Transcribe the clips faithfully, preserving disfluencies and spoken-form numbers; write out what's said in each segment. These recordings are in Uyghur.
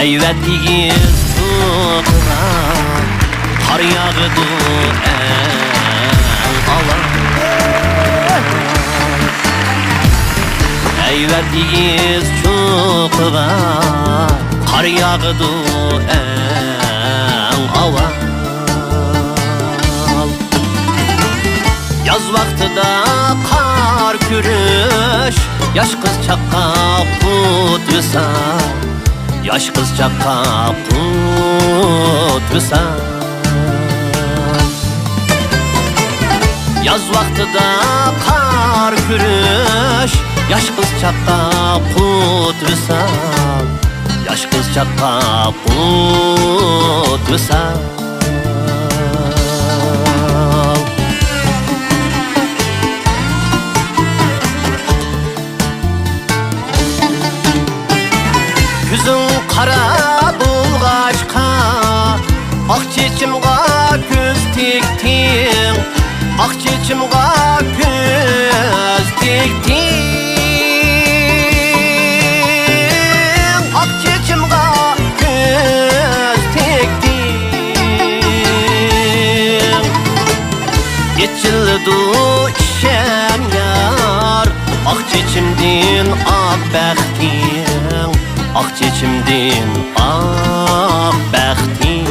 ھەيۋەت ئېگىز چوققىغا قار ياغىدۇ ئەڭ ئاۋۋال. ھەيۋەت ئېگىز چوققىغا قار ياغىدۇ ئەڭ ئاۋۋال. ياز ۋاقتىدا قار كۈرۈش، ياش قىزچاققا قۇت ۋىسال. ياش قىزچاققا قۇت ۋىسال. ياز ۋاقتىدا قار كۈرۈش، ياش قىزچاققا قۇت ۋىسال. ياش قىزچاققا قۇت ۋىسال. كۆزۈڭ قارا بولغاچقا، ئاق چېچىمغا كۆز تىكتىڭ، ئاق چېچىمغا كۆز تىكتىڭ، ئاق چېچىمغا كۆز تىكتىڭ. ئېچىلىدۇ ئىشەن يار، ئاق چېچىمدىن ئاق بەختىڭ، ئاق چېچىمدىن ئاق بەختىڭ.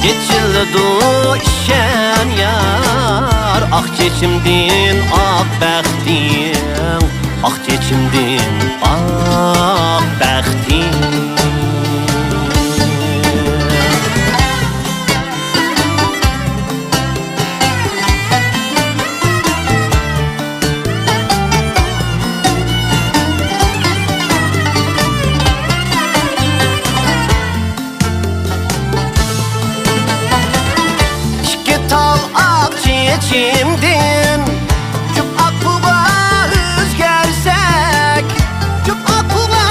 ئېچىلىدۇ ئىشەن يار، ئاق چېچىمدىن ئاق بەختىڭ. ئاق چېچىمدىن ئاق بەختىم. ئىككى تال ئاق چېچىمدىن جۈپ ئاققۇغا ئۆزگەرسەك، جۈپ ئاققۇغا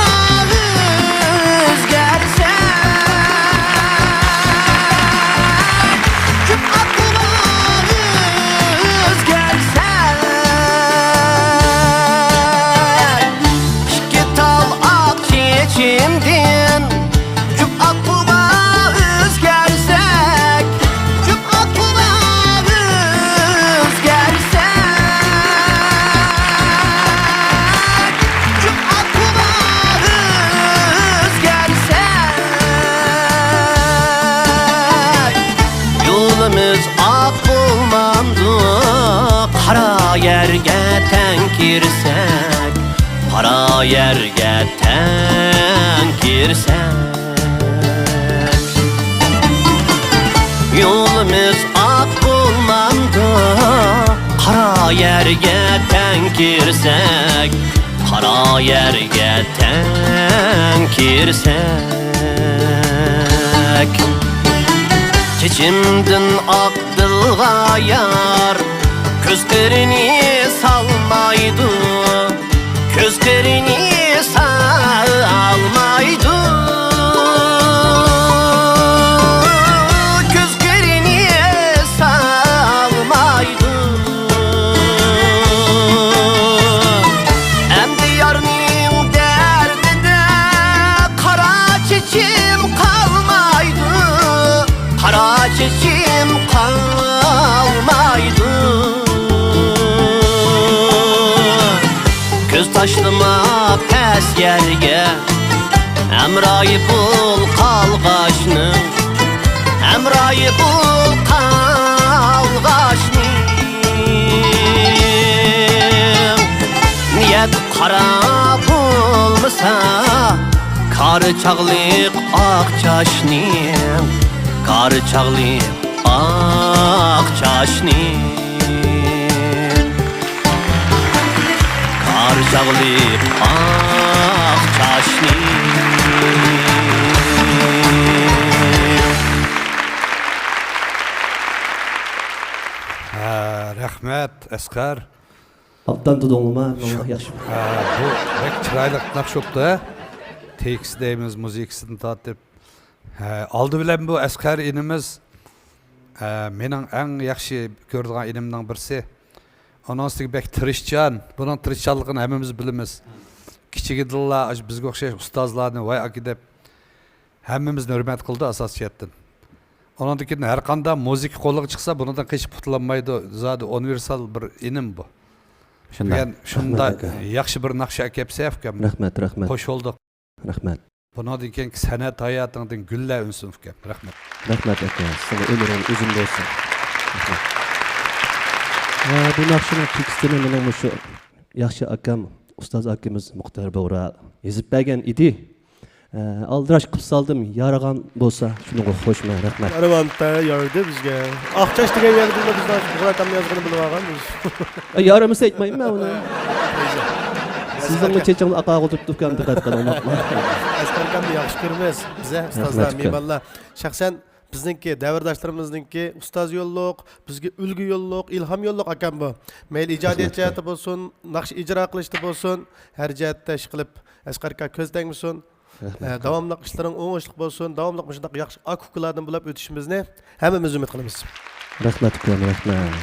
ئۆزگەرسەك، جۈپ ئاققۇغا ئۆزگەرسەك، ئىككى تال ئاق چېچىمدىن جۈپ ئاققۇغا ئۆزگەرسەك، جۈپ ئاققۇغا ئۆزگەرسەك، جۈپ ئاققۇغا ئۆزگەرسەك، يولىمىز ئاق بولمامدۇ؟ قارا يەرگە تەڭ كىرسەك، قارا يەرگە تەڭ كىرسەك، يولىمىز ئاق بولمامدۇ؟ قارا يەرگە تەڭ كىرسەك، قارا يەرگە تەڭ كىرسەك. چېچىمدىن ئاق دىلغا يار، كۆز قىرىنى سالمايدۇ. كۆز قىرىنى سالمايدۇ، كۆز قىرىنى سالمايدۇ. ئەمدى يارنىڭ دەردىدە قارا چېچىم قالمايدۇ، قارا چېچىم قالمايدۇ. كۆز تاشلىما پەس يەرگە، ھەمراھى بول قالغاچنىڭ، ھەمراھى بول قالغاچنىڭ. نىيەت قارا بولمىسا، كارى چاغلىق ئاق چاچنىڭ، كارى چاغلىق ئاق چاچنى، كار چاغلىق ئاق چاچنى. ھە، رەھمەت، ئەسقەر. ئاپتان تۇدۇڭلىما؟ شۇ، ياخشى. ھە، بۇ بەك چىرايلىق ناخشا بوپتۇ، ھە؟ تېكىست دەيمىز، مۇزىكىسىدىن تارتىپ. ھە، ئالدى بىلەن بۇ ئەسقەر ئىنىمىز، ھە، مېنىڭ ئەڭ ياخشى كۆرىدىغان ئىنىمنىڭ بىرسى. ئۇنىڭ ئۈستىگە بەك تىرىشچان. بۇنىڭ تىرىشچانلىقىنى ھەممىمىز بىلىمىز. كىچىكىدىنلا ئاشۇ بىزگە ئوخشاش ئۇستازلارنى ۋاي ئاكا دەپ ھەممىمىزنى ھۆرمەت قىلىدۇ ئاساسىي جەھەتتىن. ئۇنىڭدىن كېيىن ھەر قانداق مۇزىكا قولىغا چىقسا، بۇنىڭدىن قېچىپ قۇتۇلالمايدۇ. زادى ئۇنىۋېرسال بىر ئىنىم بۇ. شۇنداق. بۈگۈن شۇنداق رەھمەت ئاكا. ياخشى بىر ناخشا ئەكەپسەن ئۇكام. رەھمەت، رەھمەت. خوش بولدۇق. رەھمەت. بۇنىڭدىن كېيىنكى سەنئەت ھاياتىڭدىن گۈللەر ئۈنسۇن ئۇكام. رەھمەت. رەھمەت ئاكا، سىزنىڭ ئۆمرىڭىز ئۇزۇن بولسۇن. رەھمەت. ھە، بۇ ناخشىنىڭ تېكىستىنى مېنىڭ مۇشۇ ياخشى ئاكام، ئۇستاز ئاكىمىز مۇختەر بۇغرا يېزىپ بەرگەن ئىدى. ھە، ئالدىراش قىلىپ سالدىم، يارىغان بولسا شۇنىڭغا خوشمەن. رەھمەت. ئەلۋەتتە يارىدى بىزگە. ئاق چاچ دېگەن يەردىنلا بىزنىڭ بۇغرا ئاكامنى يازغىنىنى بىلىپ ئالغان بىز. ئە، يارىمىسا ئەيتمەيمەن ئۇنى. سىزنىڭمۇ چېچىڭىز ئاقارغۇ تۇرۇپتۇ ئۇكام، دىققەت قىلىڭ. ئەسقەر ئاكامنى ياخشى كۆرىمىز. بىزە ئۇستازلار، رەھمەت ئۇكام. مېھمانلار. شەخسەن بىزنىڭكى دەۋرداشلىرىمىزنىڭكى ئۇستاز يوللۇق، بىزگە ئۈلگە يوللۇق، ئىلھام يوللۇق ئاكام بۇ. مەيلى ئىجادىيەت رەھمەت ئۇكام. جەھەتتە بولسۇن، ناخشا ئىجرا قىلىشتا بولسۇن، ھەر جەھەتتە ئىشقىلىپ ئەسقەر ئاكا كۆز تەگمىسۇن. رەھمەت ئە، ئۇكام. داۋاملىق ئىشلىرىڭ ئوڭۇشلۇق بولسۇن، داۋاملىق مۇشۇنداق ياخشى ئاكا ئۇكىلاردىن بولۇپ ئۆتۈشىمىزنى ھەممىمىز ئۈمىد قىلىمىز. رەھمەت ئۇكام، رەھمەت.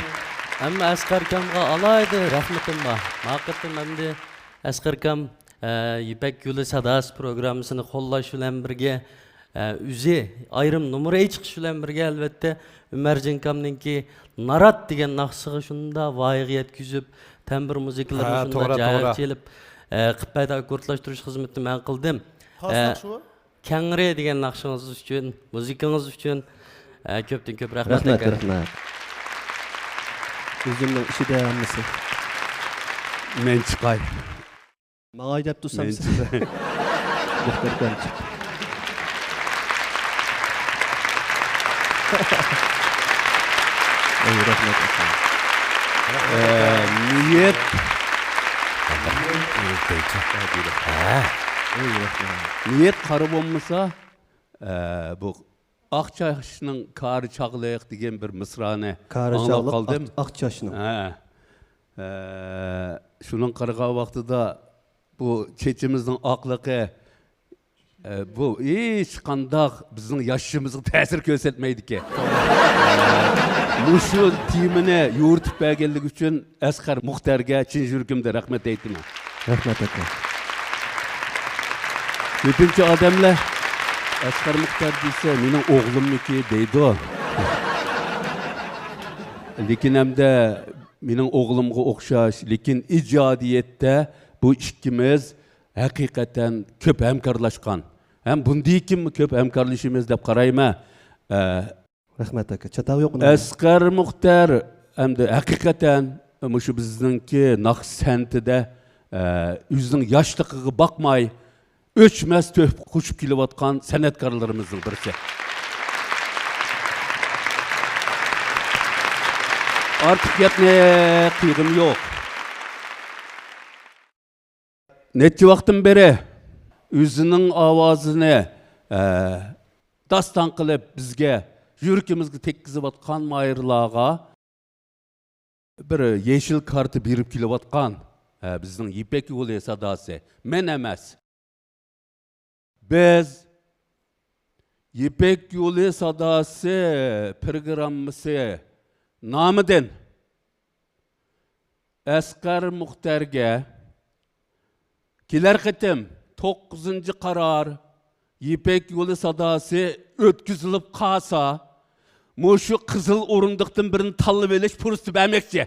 ئەمما ئەسقەر ئاكامغا ئالاھىدە رەھمىتىم بار. ما قېتىم ئەمدى ئەسقەر ئاكام، ئە، يىپەك يولى ساداسى پروگراممىسىنى قوللاش بىلەن بىرگە، ئە، ئۆزى ئايرىم نومۇر ئېيتىش بىلەن بىرگە، ئەلۋەتتە، ئۆمەرجان ئاكامنىڭكى نارات دېگەن ناخشىسىغا شۇنداق ۋايىغا يەتكۈزۈپ، تەمبۇر مۇزىكىلىرىنى ھە، شۇنداق توغرا، جەھەر توغرا. چېلىپ، ئە، قىلىپ بەردى، ئاككوردلاشتۇرۇش خىزمىتىنى مەن قىلدىم. قايسى ئە، ناخشا بۇ؟ كەڭرى دېگەن ناخشىڭىز ئۈچۈن، مۇزىكىڭىز ئۈچۈن، ئە، كۆپتىن كۆپ رەھمەت رەھمەت، ئاكا. رەھمەت. ئۆزۈمنىڭ ئىچىدە ھەممىسى. مەن چىقاي. ماڭاي دەپ تۇرسام مەن سىز. چىقاي. مۇختەر ئاكام چىق. ئەي، رەھمەت ئاكا. ئە، نىيەت. ھە. ئەي، رەھمەت. نىيەت قارا بولمىسا، ئە، بۇ ئاق چاچنىڭ كارى چاغلىق دېگەن بىر مىسرانى كارى ئاڭلاپ چاغلىق، قالدىم. ئاق، ئاق چاچنىڭ. ھە. ئە، شۇنىڭ قارىغان ۋاقتىدا بۇ چېچىمىزنىڭ ئاقلىقى، ئە، بۇ ھېچقانداق بىزنىڭ ياشىشىمىزغا تەسىر كۆرسەتمەيدىكەن. ئە، مۇشۇ تېمىنى يورۇتۇپ بەرگەنلىكى ئۈچۈن ئەسقەر مۇختەرگە چىن يۈرىكىمدىن رەھمەت ئېيتىمەن. رەھمەت ئاكا. كۆپىنچە ئادەملەر ئەسقەر مۇختەر دېسە، مېنىڭ ئوغلۇممىكى دەيدۇ. لېكىن ھەمدە مېنىڭ ئوغلۇمغا ئوخشاش، لېكىن ئىجادىيەتتە بۇ ئىككىمىز ھەقىقەتەن كۆپ ھەمكارلاشقان. ھەم بۇندىن كېيىنمۇ كۆپ ھەمكارلىشىمىز دەپ قارايمەن. ئە، رەھمەت ئاكا. چاتاق يوق ئۇنىڭدا. ئەسقەر مۇختەر ئەمدى ھەقىقەتەن مۇشۇ بىزنىڭكى ناخشا سەنئىتىدە، ئە، ئۆزىنىڭ ياشلىقىغا باقماي، ئۆچمەس تۆھپە قوشۇپ كېلىۋاتقان سەنئەتكارلىرىمىزنىڭ بىرسى. ئارتۇق گەپنى قىلغۇم يوق. نەچچە ۋاقىتتىن بېرى ئۆزىنىڭ ئاۋازىنى، ئە، داستان قىلىپ بىزگە، يۈرىكىمىزگە تەگكۈزۈۋاتقان ماھىرلارغا بىر يېشىل كارتا بېرىپ كېلىۋاتقان، ئە، بىزنىڭ يىپەك يولى ساداسى. مەن ئەمەس. بىز يىپەك يولى ساداسى پروگراممىسى نامىدىن ئەسقەر مۇختەرگە كېلەر قېتىم توققۇزىنچى قارار يىپەك يولى ساداسى ئۆتكۈزۈلۈپ قالسا، مۇشۇ قىزىل ئورۇندۇقتىن بىرنى تاللىۋېلىش پۇرسىتى بەرمەكچى.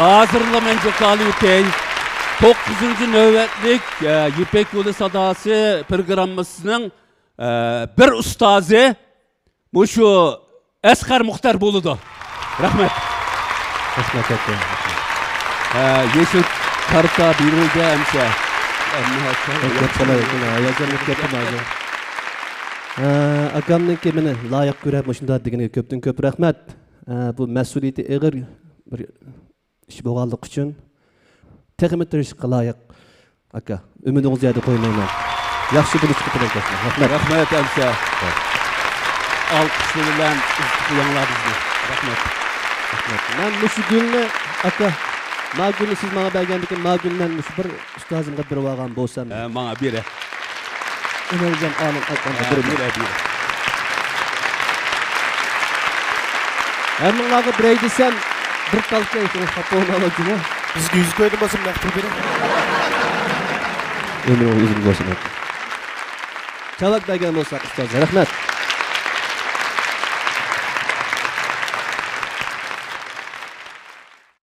ھازىرلا مەن جاكارلىۋېتەي. توققۇزىنچى نۆۋەتلىك، ئە، يىپەك يولى ساداسى پروگراممىسىنىڭ، ئە، بىر ئۇستازى مۇشۇ ئەسقەر مۇختەر بولىدۇ. رەھمەت. رەھمەت، رەھمەت. ھە، يېشىل كارتا بېرىلدى ئەمسە. ئەمما گەپ قىلاي، ھاياجانلىنىپ كەتتىم ھازىر. ھە، ئاكامنىڭكى مېنى لايىق كۆرۈپ مۇشۇنداق دېگىنىگە كۆپتىن كۆپ رەھمەت. ھە، بۇ مەسئۇلىيىتى ئېغىر بىر ئىش بولغانلىقى ئۈچۈن تېخىمۇ تىرىشىشقا لايىق. ئاكا، ئۈمىدىڭىزنى يەردە قويمايمەن. ياخشى بولۇشىغا تىلەكداشمەن. رەھمەت. رەھمەت، ئەمىسە. ئالقىشلار بىلەن ئۇزىتىپ قويۇڭلار بىزنى. رەھمەت. رەھمەت. مەن مۇشۇ گۈلنى، ئاكا، ما گۈلنى سىز ماڭا بەرگەندىكىن، ما گۈلنى مەن مۇشۇ بىر ئۇستازىمغا بېرىۋالغان بولسام. ھە، ماڭا بېرە. ئۆمەرجان ئالىم ئاكامغا ھە، بېرىمەن. بېرە، بېرە. ھەممىڭلارغا بېرەي دېسەم، بىر تال كەينىڭ خاپا بولماڭلار جۇمۇ. بىزگە يۈز كويدىن بولسا مەقتۇل بېرىڭ. ئۆمرىڭىز ئۇزۇن بولسۇن. چاۋاك بەرگەن بولساق ئۇستاز، رەھمەت.